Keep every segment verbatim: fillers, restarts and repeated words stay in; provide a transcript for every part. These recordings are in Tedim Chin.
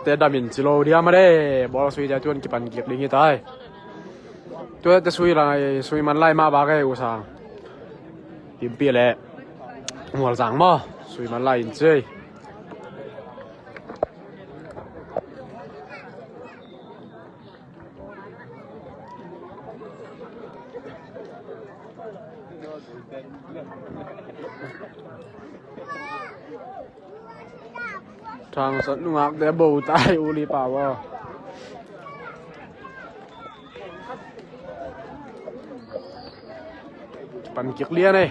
Te damin ci lo diam a de, bawlsui te tuan kipan kik ding hi tai. Tua te sui lai, sui man lai mah bak e, U Sang. Pimpih le Mualzang maw, sui man lai in ci. Thang sat nungak te bo tai, u li pa bo. Pan kik lian e.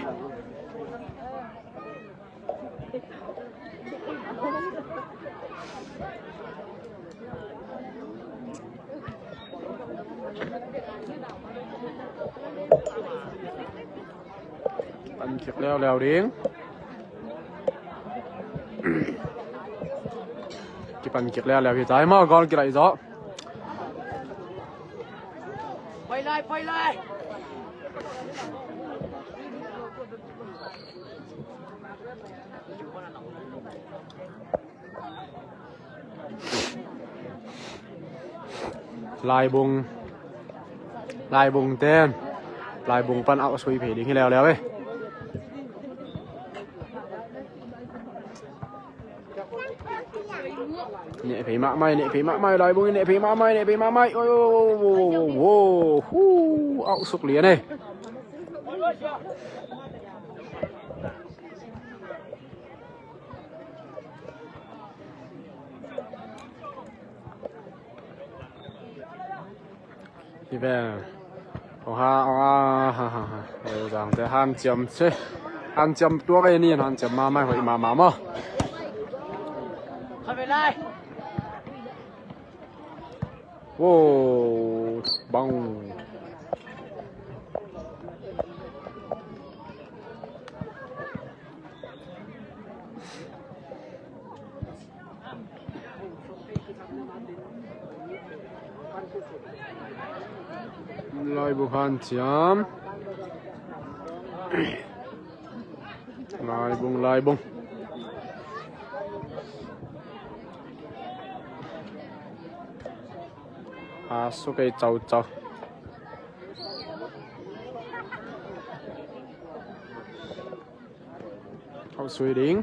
Pan kik leuleu ding. Kipan kik leuleu hi tai maw, goal kilaih zawh. Poi lai, poi lai. Laibung, Laibung ten, Laibung pan auh sui phei ding hi leuleu e. Neh phei mahmah e, neh phei mahmah e, Laibung in neh phei mahmah e, neh phei mahmah e. Oi, oi, oi, oi, oi, oi. Hu, auh suk lian e. Hi ve. Ong ha, ong ha, ha, ha, ha. Zang te hanciam se. Hanciam tuak e ni, hanciam mahmah, hoih mahmah maw. Wow, bang. Laibung hanciam. Laibung, Laibung. A su kei cau cau. Auh sui ding.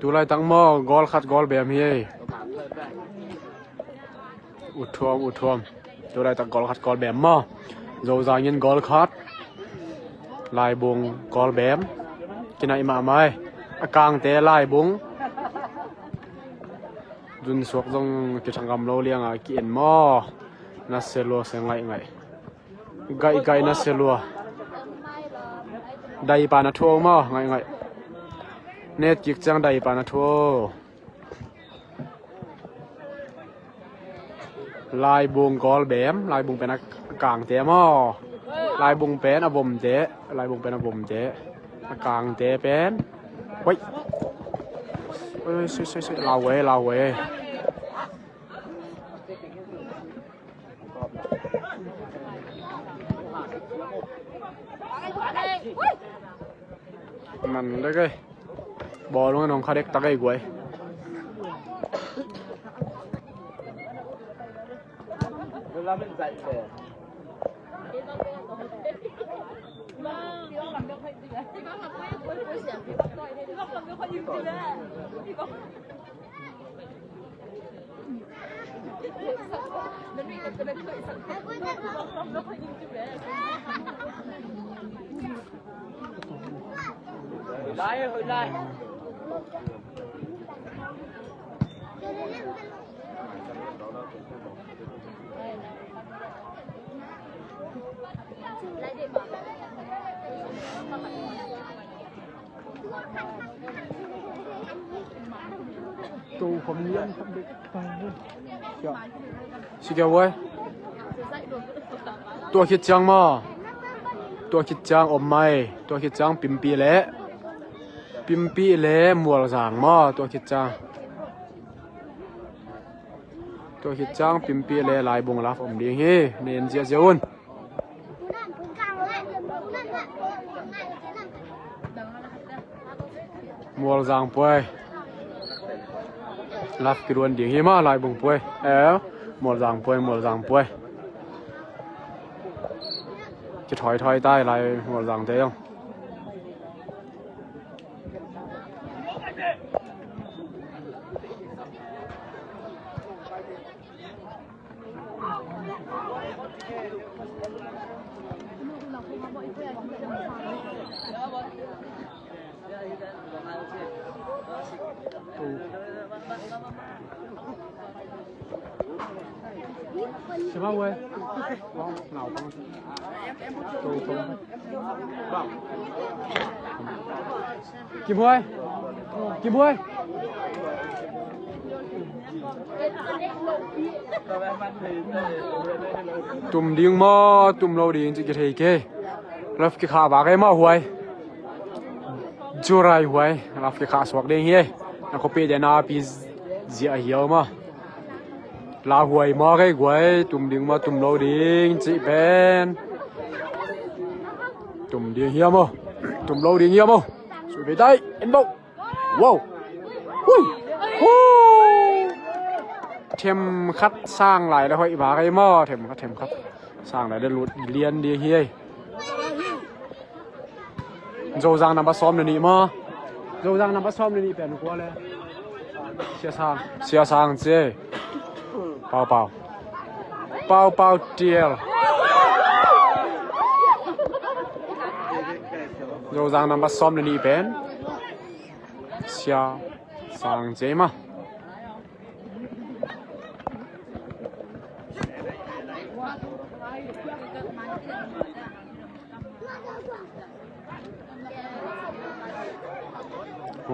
Tulaitak maw, goal khat goal bem hi ei. Ut thuam, ut thuam. Tulaitak goal khat goal bem maw. Zozang in goal khat. Laibung goal bem. Kinaih mahmah ei. A kangte Laibung. Zunsuak zong kithang gam lo lianga ki-en maw. Nasia lua se, ngaih ngaih. Gaih gaih nasia lua. Daipa na thuo maw, ngaih ngaih. Net kik ciang daipa na thuo. Laibung goal bem, Laibung pen a kangte maw. Laibung pen a vomte, Laibung pen a vomte. A kangte pen. Wait. Oi, oi, sui, sui, sui. Lau e, lau e. Man dek ei. Bawlung nong kha dek tak ei guai. Si kia uai. Tua khit ciang maw. Tua khit ciang om mai. Tua khit ciang Pimpih le. Pimpih le Mualzang maw. Tua khit ciang. Tua khit ciang Pimpih le Laibung laf om ding hi. Nen ziahziah un. Mualzang puai. Laf kiduan ding hi mah, Laibung puai. Eh, Mualzang puai, Mualzang puai. Ci thoi thoi tai lai Mualzang te dong. Kim Huai. Kim Huai. Tum ding maw, tum lo ding ci kithei kei. Laf kikhah bak ei maw Huai. Jurai Huai. Laf kikhah suak ding hi ei. Na khuapi den a pi ziah hi au maw. La Huai maw kei guai. Tum ding maw, tum lo ding cih pen. Tum ding hiam aw. Tum lo ding hiam aw. Sui bei tai en bo. Wow. Hui. Hu. Themkhat sang lai le hoih bak ei maw. Themkhat, themkhat sang lai le lut lian ding hi ei. Zozang nambat sawm le nih maw. Zozang nambat sawm le nih pen kua le. Sia Sang, Sia Sang ci ei. Pau Pau. Pau Pau Tiel. Zozang nambat sawm le nih pen Sia Sang ci ei mah.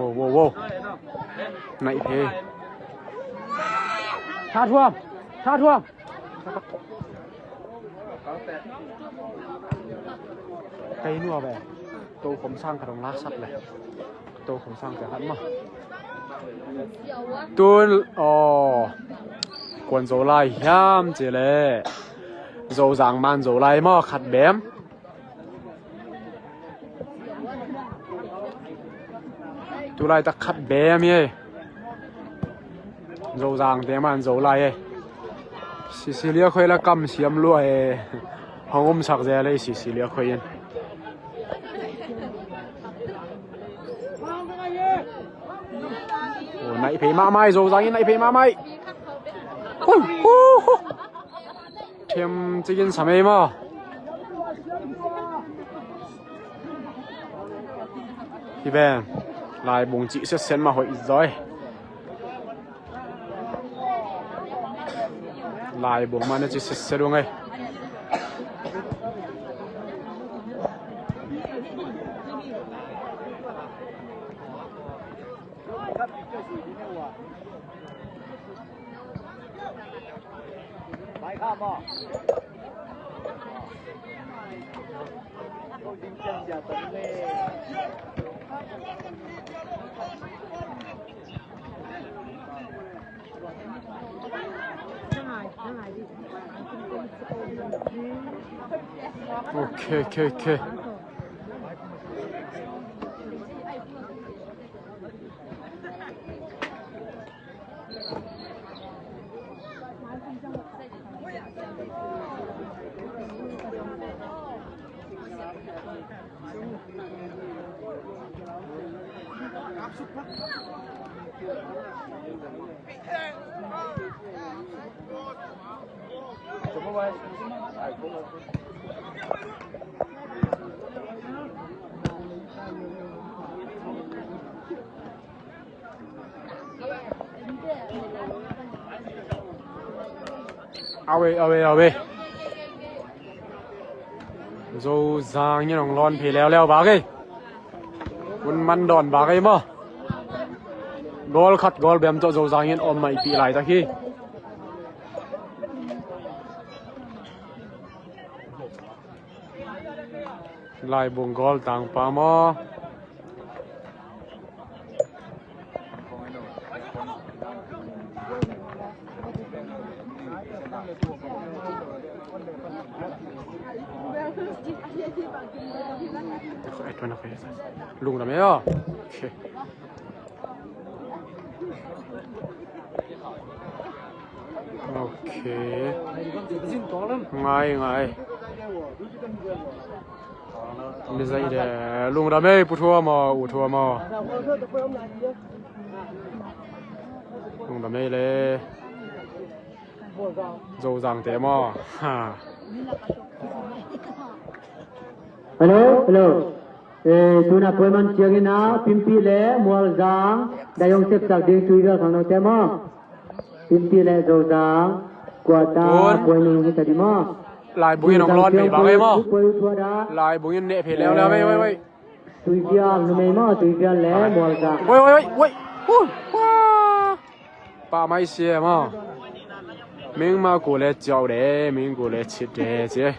Wow, wow, wow. Naih phei. Tha thuam. Tha thuam. Kei nua ve. Tokhom sang ka dong laksak le. Tokhom sang ka khat maw. Tun aw. Kuan Zolai hiam ci le. Zozang man Zolai maw khat bem. Tulaitak khat bem hi ei. Zozang te man Zolai ei. Cecilia Khoi la kam siam lua ei. Hong umsak zel ei Cecilia Khoi in. Oh, naih phei mahmah ei, Zozang in naih phei mahmah ei. Hu, hu, hu. Them cikin sa mei maw. Hi ben. Laibung cih setset mah hoih zaw ei. Laibung mah na cih setset ung ei. Ok, ok, ok. Awe, awe, awe. Zozang in hong lawn phei leuleu bak ei. Kun man dawn bak ei maw. Goal khat goal bem tawh Zozang in om maipih laitak hi. Laibung goal tangpa maw. Lungdam ei aw. Ok. Ok. Ngai, ngai. Ni zai de, lungdam ei, Pu Thuam aw, U Thuam aw. Lungdam ei le. Zozang te maw? Ha. Hello, hello. Eh, tuna puai man ciangin ah, Pimpih le Mualzang, dai hong sepsak ding Tuivial khangno te maw? Pimpih le Zozang, kua ta puai man hong sepsak ding maw? Laibung in hong lawn pei bang ei maw? Laibung in neh pei leuleu, wei, wei, wei. Tuivial numei maw, Tuivial le Mualzang. Wei, wei, wei, wei. Ui, wah. Pah mai sia maw. Ming ma ku le ciau de, ming ku le cit de, cia.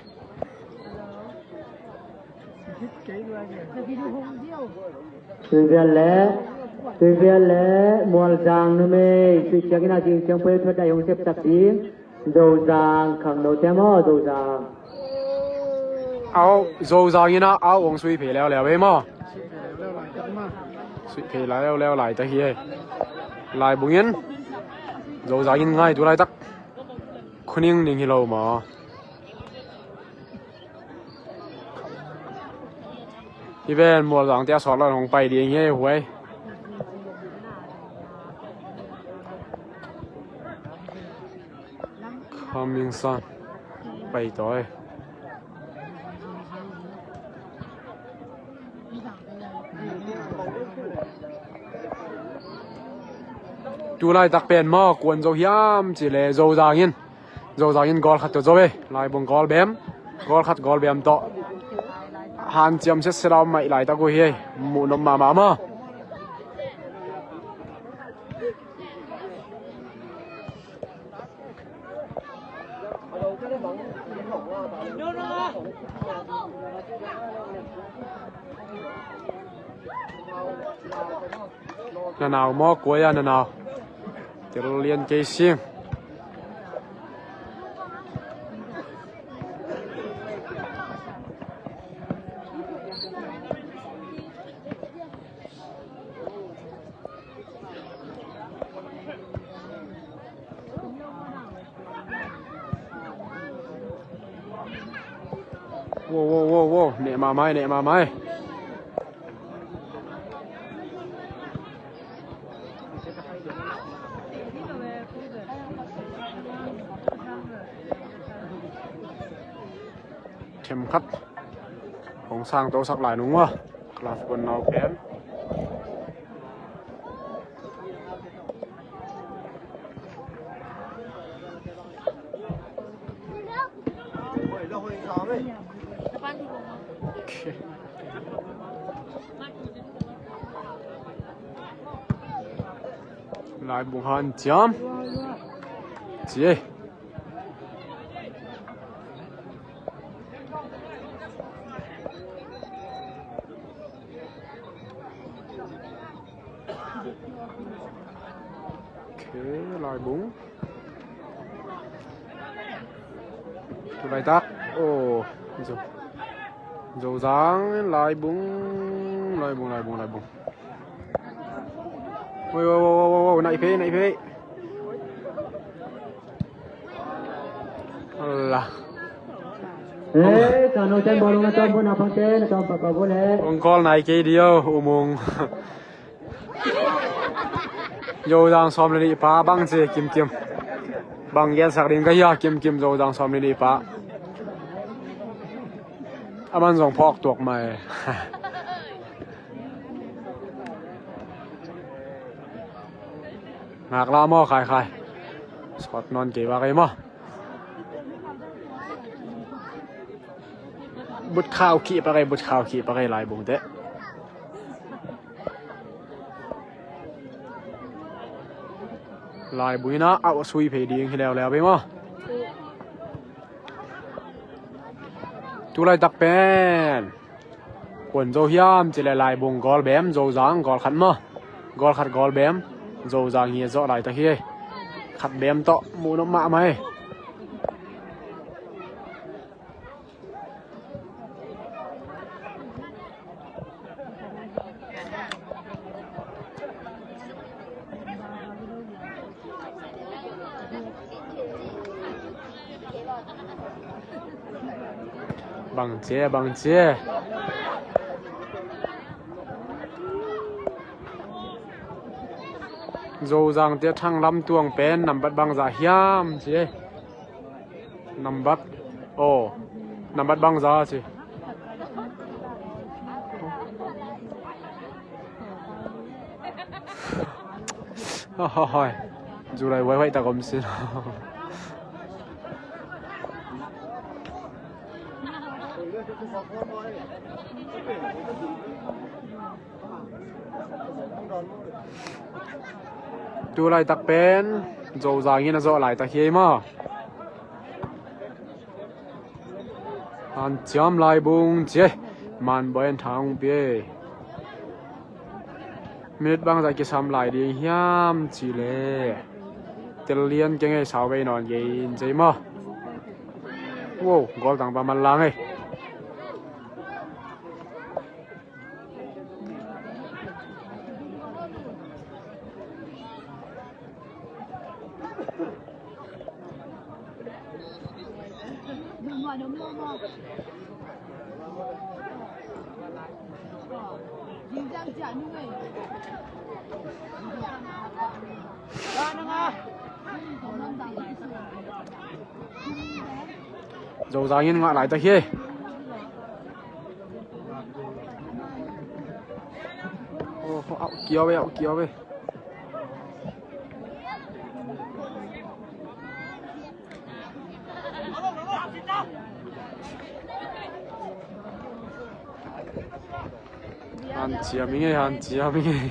Tuivial le, Tuivial le Mualzang numei, sui ciangin a ding ciang pui thuat dai hong sepsak ding. Zozang khangno te maw, Zozang. Au, Zozang in ah, au, hong sui phei leuleu ei maw? Sui phei leuleu laitak hi ei. Laibung in, Zozang in ngai tu laitak. Khuning ning hi lo maw? Hi ven Mualzang te a sawt lo hong pai ding hi ei huai. Coming soon. Pai tawi. Tu laitak pen maw, kuan zo hiam ci le Zozang in. Zozang in goal khat tawh zo ei. Laibung goal bem. Goal khat goal bem tawh. Hanciam setset a om maih laitak uh hi ei. Muh nop mahmah maw. Na nau maw, kua a na nau? Tel lian kei sing. Wow, wow, wow, wow. Neh mahmah ei, neh mahmah ei. Themkhat hong sangtosak lai nung maw. Class one nau pen. Laibung hanciam. Ci ei. Ok, Laibung. Tu laitak. Oh, Zo. Zozang, Laibung, Laibung, Laibung, Laibung. Oi, oi, oi, oi, oi, naih phei, naih phei. Alah. Eh, kano ten bolong na tom bo na pang ten na tom papa bo le. Ong kol nai kei dio, umung. Zozang sawm le nih pa bang ci kimkim. Bang gensak ding ka hia kimkim Zozang sawm le nih pa. A man zong phawk tuak mai. Ngak la maw, Khai Khai. Sawt nawn kei bak ei maw. But khau khih pak ei, but khau khih pak ei Laibung te. Laibung in ah a sui phei ding hi leuleu ei maw. Tu laitak pen kuan zo hiam ci le Laibung goal bem, Zozang goal khat maw. Goal khat goal bem, Zozang hi a zawh laitak hi. Khat bem tawh muh nop mahmah ei. Bang ci e, bang ci e. Zozang te Thang Lam Tuang pen nambat bangza hiam ci e. Nambat, oh, nambat bangza ci. Hoi, hoi, hoi. Zulai huai huai tak om sin. Tu laitak pen Zozang in a zawh laitak hi ei maw? Hanciam Laibung ci e. Man Boy and Thang Pi e. Minute bangzah kisam lai ding hiam cih leh tel lian keng ei, sau vei nawn kei in ci ei maw? Wow, goal tang pa man lang ei. Zozang in ngah laitak hi. Oh, au kiau ve, au kiau ve. Hanciam i ngei, hanciam i ngei.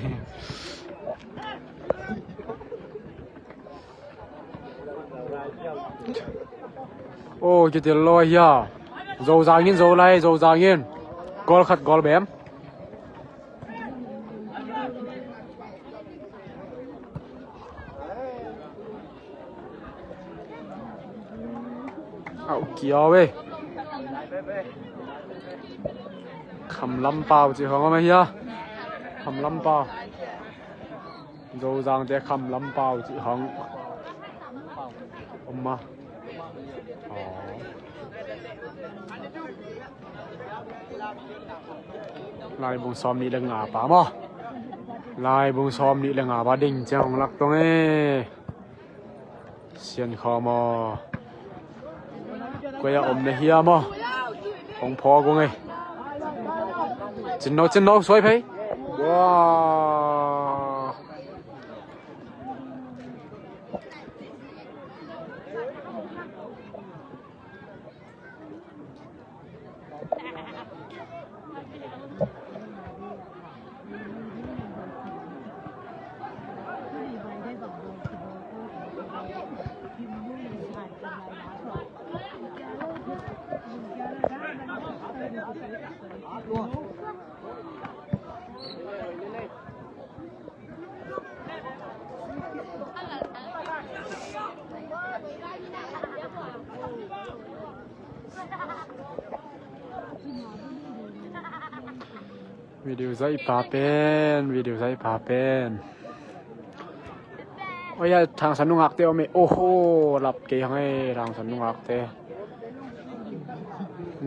Oh, kitel lo ahi a. Zozang in zo lai, Zozang in. Goal khat, goal bem. Au kiau ve. Kham Lam Pau cih khong om ahi a. Kham Lam Pau. Zozang te Kham Lam Pau cih khong om a. Laibung sawm nih le nga pa maw? Laibung sawm nih le nga pa ding ciang hong lak tong e. Sian khaw maw? Koi a om na hia maw? Hong phaw kong e. Cin no, cin no, suai phei. Wow. Video zaihpa pen, video zaihpa pen. Oi, a thangsan nungakte om e. Oho, lap kei hang e, thangsan nungakte.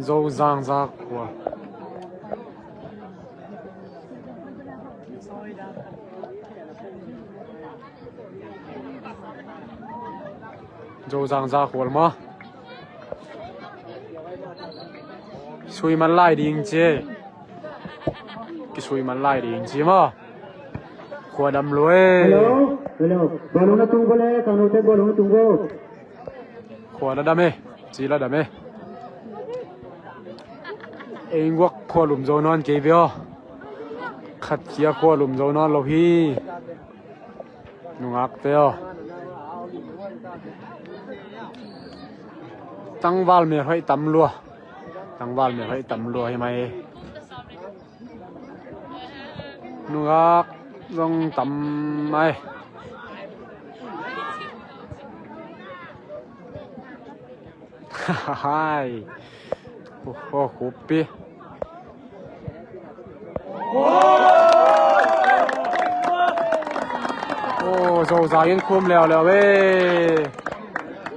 Zozang Zakhua. Zozang Zakhual maw? Sui man lai ding ci. Kisui man lai ding ci maw? Khua dam lua e. Hello, hello. Bawlung na tung ko le, kang no te bawlung na tung ko. Khua la dam e, ci la dam e. Ei guak khua lum zo nawn kei ve aw. Khat kia khua lum zo nawn lo hi. Nungakte aw. Tangval mel hoih tam lua. Tangval mel hoih tam lua hi mai. Nungak zong tam mai. Hai. Oho, khupi. Oh, Zozang in khum leuleu e.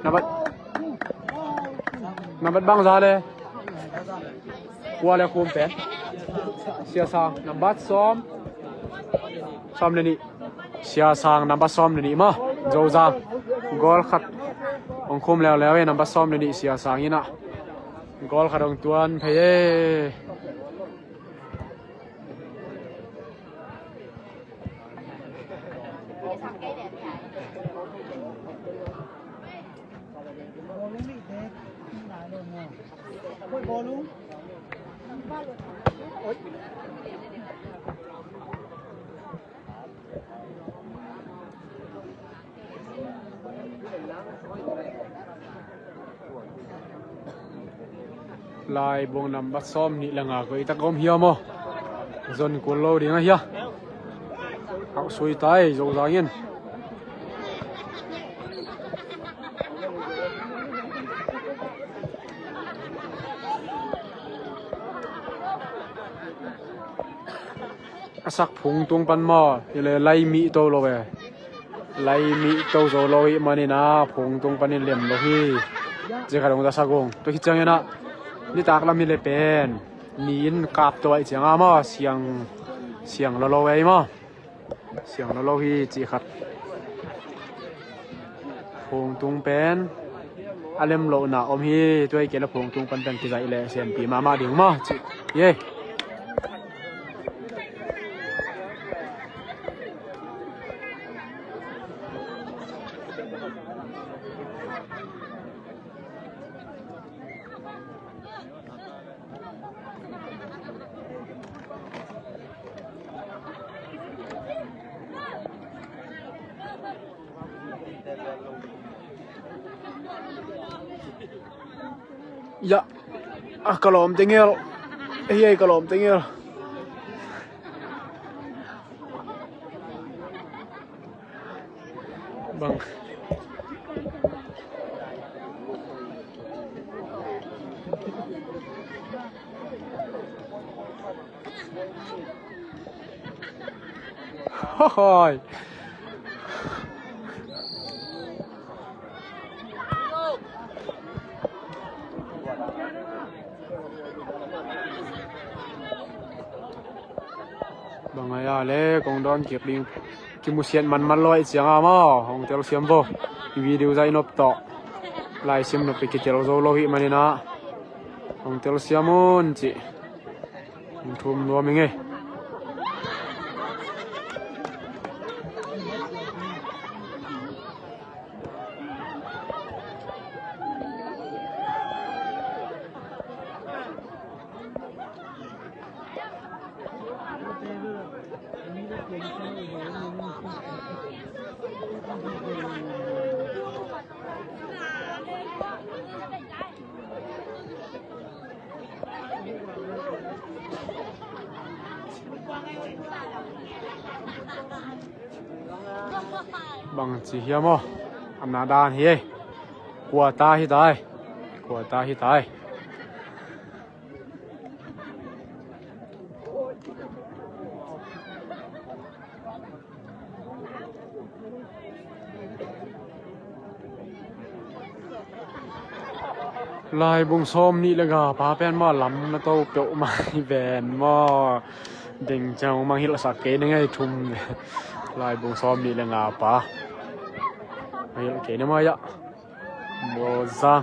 Nambat, nambat bangza le. Kua le khum pen. Siasang, number sawm. Sawm le nih. Siasang, number sawm le nih maw. Zozang. Goal khat. Hong khum leuleu e, number sawm le nih Siasang in ah. Goal khat hong tuan phei e. Laibung number sawm nih le nga koitak om hiam aw? Zon kul lo ding a hia? Hauh sui tai Zozang in. A sak phung tung pan maw, hi le lai mih to lo e. Lai mih to zo lo ih manin ah phung tung panin lem lo hi. Ci khat hong za sak ung. Tua khit ciangin ah nitak lam hi le pen ni in kap to aih ciang ah maw, siang, siang lo lo e maw. Siang lo lo hi ci khat. Phungtung pen a lem lohna om hi, tua hi kei le phungtung pan pen kizaih leh siampi mahmah ding maw ci hi. Ya, ah, ka lawm tengel. Ei, ei, ka lawm tengel. Bang. Hoi. Bang a ya le kong dawn kik ding. Kimusiat manman lo aih ciang a maw, hong telsiam vo. Video zai nop tawh. Lai sim nop i kitel zo lo hi manin ah hong telsiam un ci. Hong thum nuam ing e. Bang ci hiam aw? Amna dan hi ei. Kua ta hi tai. Kua ta hi tai. Laibung sawm nih le nga pa pen maw, lam na to peuhmah hi ven maw. Ding ciang mang hilhsak kei ni ngei thum. Laibung sawm nih le nga pa. Hilh kei ni maw ya. Mawza.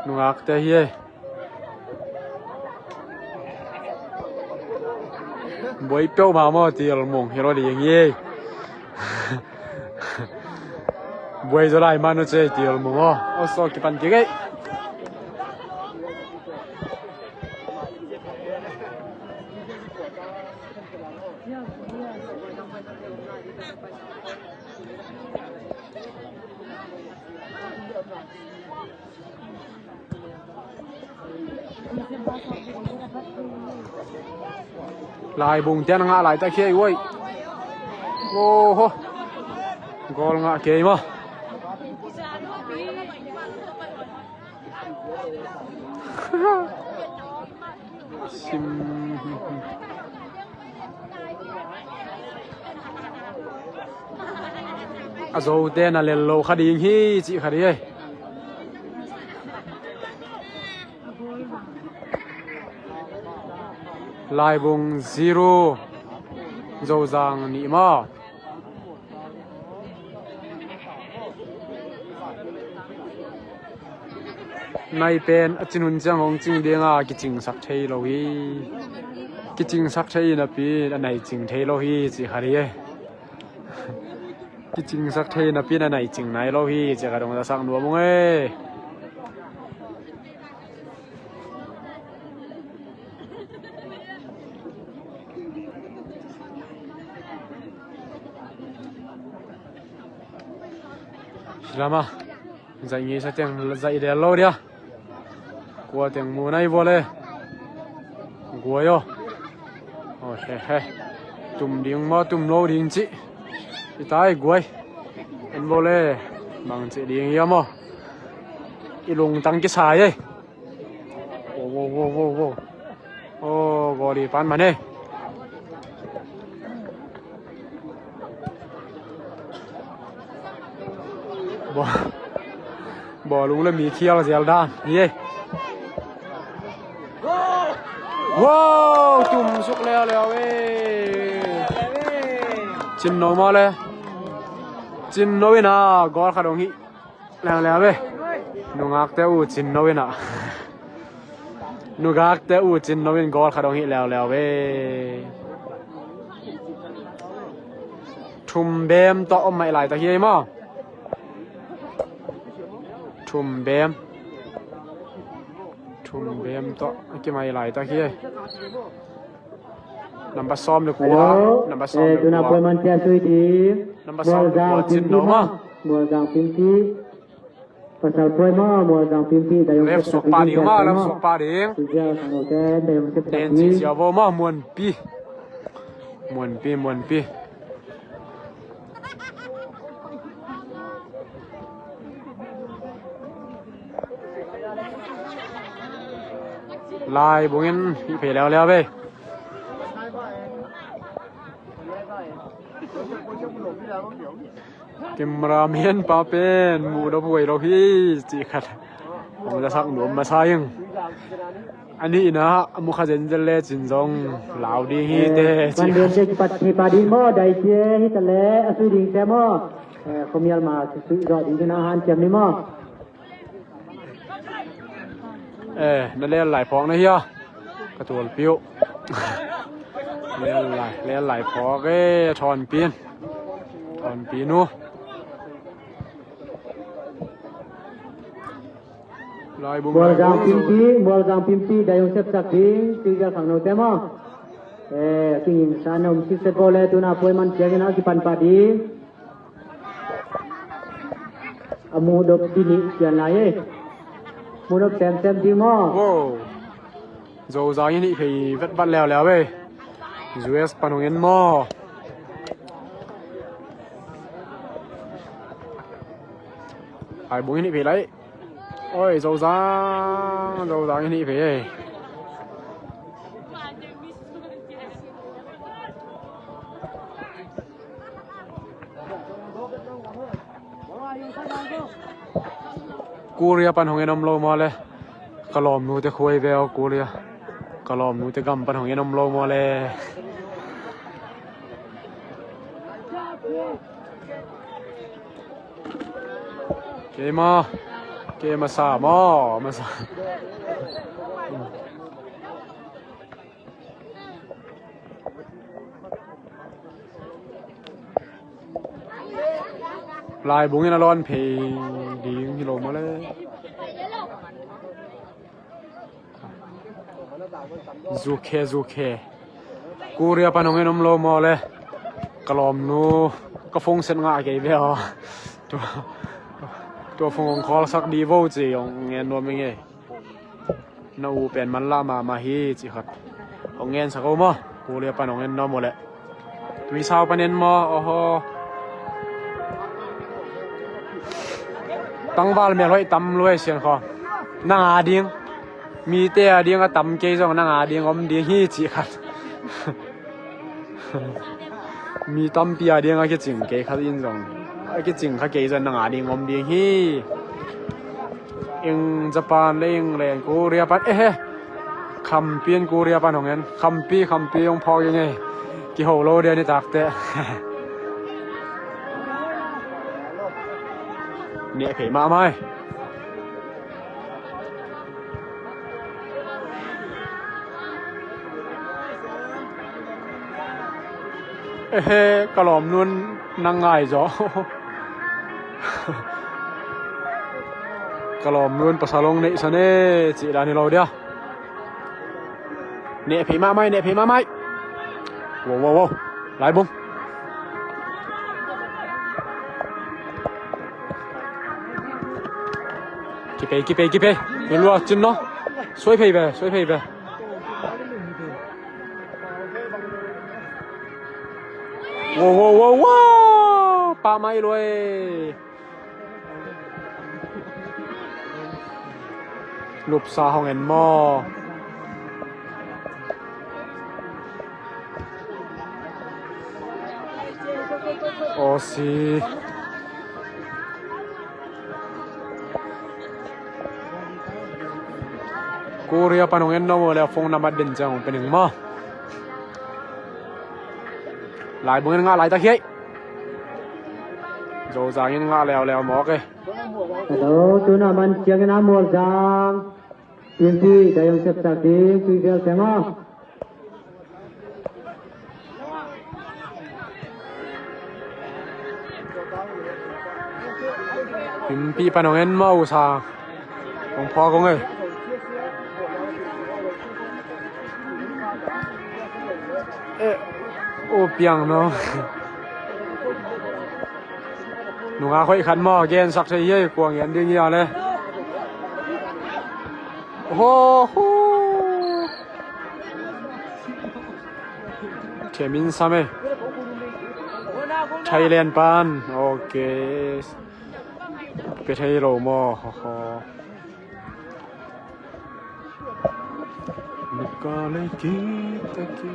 Nungakte hi e. Buai peuhmah maw, Tilmung hi lo ding hi. Buai zaw lai mah nu cei Tilmung aw. Aw saw kipan kik ei. Laibung tian a ngah laitak hi ei uai. Oho. Goal ngah kei maw. Sim. A Zote na lel lo kha ding hi cih kha ding ei. Laibung zero, Zozang nih maw. Nai pen a cin hun ciang hong cing dinga kicingsak thei lo hi. Kicingsak thei napi a nai cing thei lo hi ci kha dih e. Kicingsak thei napi a nai cing nai lo hi ci kha dong zasak nuam ung e. Lama. Zaih ngei sa teng zaih del lo dia. Kua teng mu nai vua le. Guai aw. Aw he he. Tum ding maw tum lo ding cih. I tai guai. En vua le. Bang cih ding hiam aw. I lungtang kisai e. Wow, wow, wow, wow, wow. Aw, goal i pan man e. Bawlung le mi khial zel dan hi e. Wow, tum suk leuleu e. Cin no maw le. Cin no in a goal khat hong hih leuleu e. Nungakte uh cin no in a. Nungakte uh cin no in goal khat hong hih leuleu e. Thumbem tawh om mai laitak hi ei maw. Thumbem. Thumbem tawh a kimai laitak hi ei. Number sawm le kua. Number sawm le kua. Tuna puai man tia sui di. Number sawm le kua cin no maw. Mualzang Pimpi. Pasal puai maw, Mualzang Pimpi, Dayong. Left suak pah ding maw, left suak pah ding. Sijia Khangnote, Dayong Sepsak. Den ci sia vo maw, Muanpi. Muanpi, Muanpi. Laibung in hih phei leuleu ve. Cameraman pa pen muh dawh huai lo hi cih khat hong zasak nuam masa ing. A nih in a mu kha zenzen le cin zong lau ding hi te cih khat. Kipat thei pah ding maw, dai cia hi ta le a sui ding te maw. Khuamial ma sui zawh ding hi na hanciam ni maw. Eh, na lel lai phawk na hia? Ka tualpi uh. Lel lai, lel lai phawk e, Thawnpi in. Thawnpi nu. Laibung, Mualzang Pimpi, Mualzang Pimpi, Dayong Sepsak ding, Sijia Khangnote maw. Eh, kingin sa na um sik set bawle, tuna puai man ciangin a kipan pah ding. A muh dop di nih pian lai e. Muh dop semsem ding maw. Wow. Zozang in hih phei vetvat leuleu e. U S pan hong en maw. Laibung in hih phei lai. Oi, Zozang, Zozang in hih phei e. Korea pan hong en om lo maw le. Ka lawmnute khuai ve aw Korea. Ka lawmnute gam pan hong en om lo maw le. Keima, keima sa maw, masa. Laibung in a lawn phei ding hi lo maw le. Zukhe, zukhe. Korea pan hong en om lo maw le. Ka lawmnu, ka phone set ngah kei ve aw. Tua, tua phone hong call sak dih vo ci hong en nuam ing e. Na u pen manlah mahmah hi cih khat hong ngensak o maw. Korea pan hong en nuam uh leh. Tuisau pan en maw, oho. Tangval melhoih tam lua e sian khaw. Nang a ding. Mite a ding a tam kei zong nang a ding om ding hi cih khat. Mi tampi a ding a kicing kei khat in zong a kicing kha kei zong nang a ding om ding hi. Eng Japan le England, Korea pan, ehe. Khampi in Korea pan hong en. Khampi, Khampi hong phawk ing ei. Kiho lo dia nitak teh. Neh phei mahmah ei. Ehe, ka lawmnu'n nang ngai zaw. Ka lawmnu'n pasal hong neihsa ne cih dan hi lo dia. Neh phei mahmah ei, neh phei mahmah ei. Wow, wow, wow. Laibung. Kipei, kipei, kipei. Lua cin lo. Suai phei ve, suai phei ve. Wow, wow, wow, wow. Pah mai lua ei. Lupsa hong en maw. Aw si. Korea pan hong en nuam uh leh phone number den ciang hong pia ning maw. Laibung in ngah laitak hi ei. Zozang in ngah leuleu mawk ei. Hello, tuna man ciangin a Mualzang team pi dai hong sepsak ding, pi vel seng aw. Team pi pan hong en maw, U Sang. Hong phawk hong ei. Eh, U Piang no. Nungak hoih khat maw, gensak thei hi ei, kua ngen ding hi a le. Ho, ho. Thiam in sam ei. Thailand pan. Ok. Pia thei lo maw. Ho, ho. Nuka lei ki ta ki.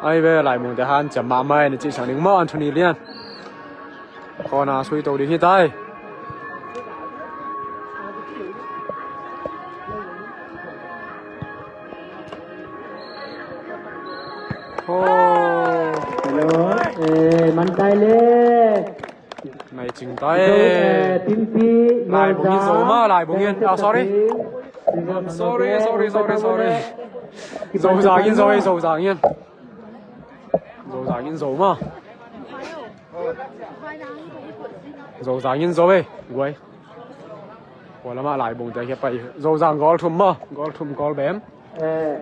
Ai ve, Laibung te hanciam mahmah ei, na cih sang ding maw, Anthony Lian. Kona sui to ding hi tai. Oh. Hello. Eh, man tai le. Nai cing tai. Zo, eh, Timpi, Laibung in Zo ma, Laibung in. Ah, sorry. Sorry, sorry, sorry, sorry. Zozang in Zo, eh, Zozang in. Zozang in Zo ma. Zozang in Zo, eh. Guai. Kua lamah Laibung te kia pai. Zozang goal thum ma. Goal thum, goal bem. Eh,